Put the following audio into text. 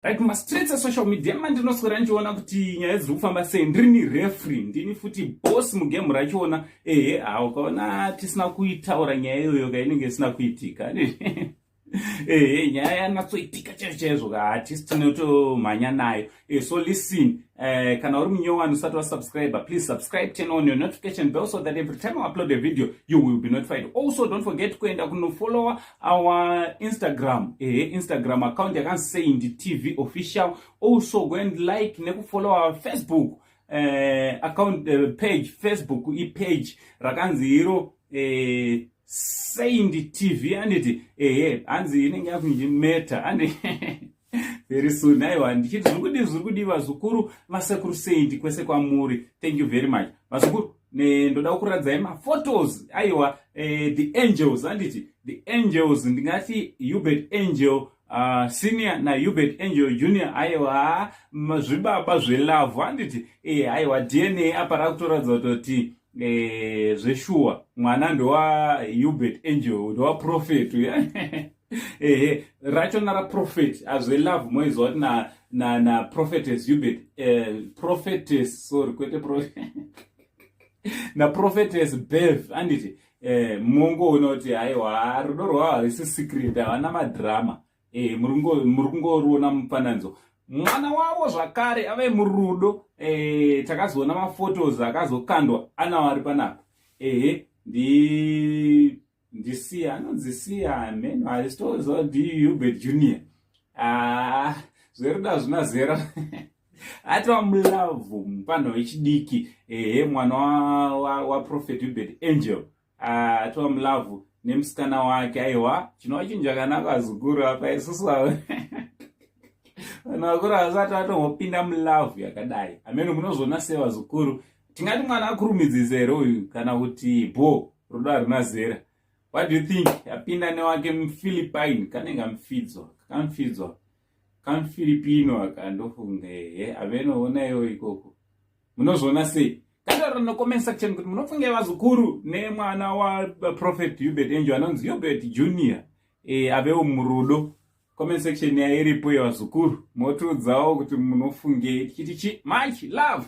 Right, mumastreets esocial media mandinoswera ndichiona kuti nyaya dziri kufamba sei. Ndirini refree, ndini futi boss mugame rachona. Ehe, ha, ukaona tisina kuitaura nyaya iyoyo ka, inenge isina kuitika. Ehe, nyaya yanatsoitika chaizvo chaizvo ka, hatisi tinotomhanya nayo. So listen, kana uri munyowani usati wasubscribe, please subscribe, turn on your notification bell so that every time I upload a video you will be notified. Also, don't forget kuenda kunofollowa our Instagram, ehe, Instagram account yakanzi Saint TV Official. Also go and like nekufollow our Facebook account, page, Facebook ipage rakanzi iro Saint TV, anditi? Ehe, hanzi inenge yakunji Meta, andi very soon. Aiwa, ndichiti zviri kudi, zviri kudi, vazukuru vasekuru Saint kwese kwamuri, thank you very much, vazukuru. Ndoda kuradzai maphotos. Aiwa, the angels, handiti? The angels, ndingati Hubert Angel Senior naHubert Angel Junior. Aiwa, zvibaba zvelove, handiti? Aiwa, DNA apa rakutoratidza kutoti zveshuwa mwana ndowaHubert Angel, ndowaprophet. Ehe, rachona raprophet azvelove, moiziva kuti na prophetess Hubert, prophetess, sorry, kwete naprophetess Bev, anditi? Mongoona kuti haiwa, rudo rwavo harisi secret, havana madrama. Muri kungoriona mufananidzo, mwana wavo zvakare ave murudo. Takazoona maphotos akazokandwa anawo ari panapa. Ehe, ndisiya anonzi Siya meno, haisitoziva, ndiHubert Junior. Ah, zverudo hazvina zera, atova mulove mupanho wechidiki. Ehe, mwana waprophet Hubert Angel atova mulove nemusikana wake. Aiwa, chinova chinhu chakanaka, zukuru. Apa isusu vanhu vakuru vasati vatombopinda mulove yakadai. Amene munozoona sei, vazukuru? Tingati mwana akurumidzisa here uyu, kana kuti bo rudo haruna zera? What do you think? Apinda newake muPhilippine, kanenge amufidzwa, kamufidzwa kamuFilipino akandofunga. Ehe, amenoona iwo ikoko, munozoona sei? Kataura necomment section kuti munofunga, vazukuru, nemwana waprophet Hubert Angel anonzi Hubert Junior avewo murudo. Comment section yairipo yevazukuru, motiudzawo kuti munofungei. Tichiti chi much love.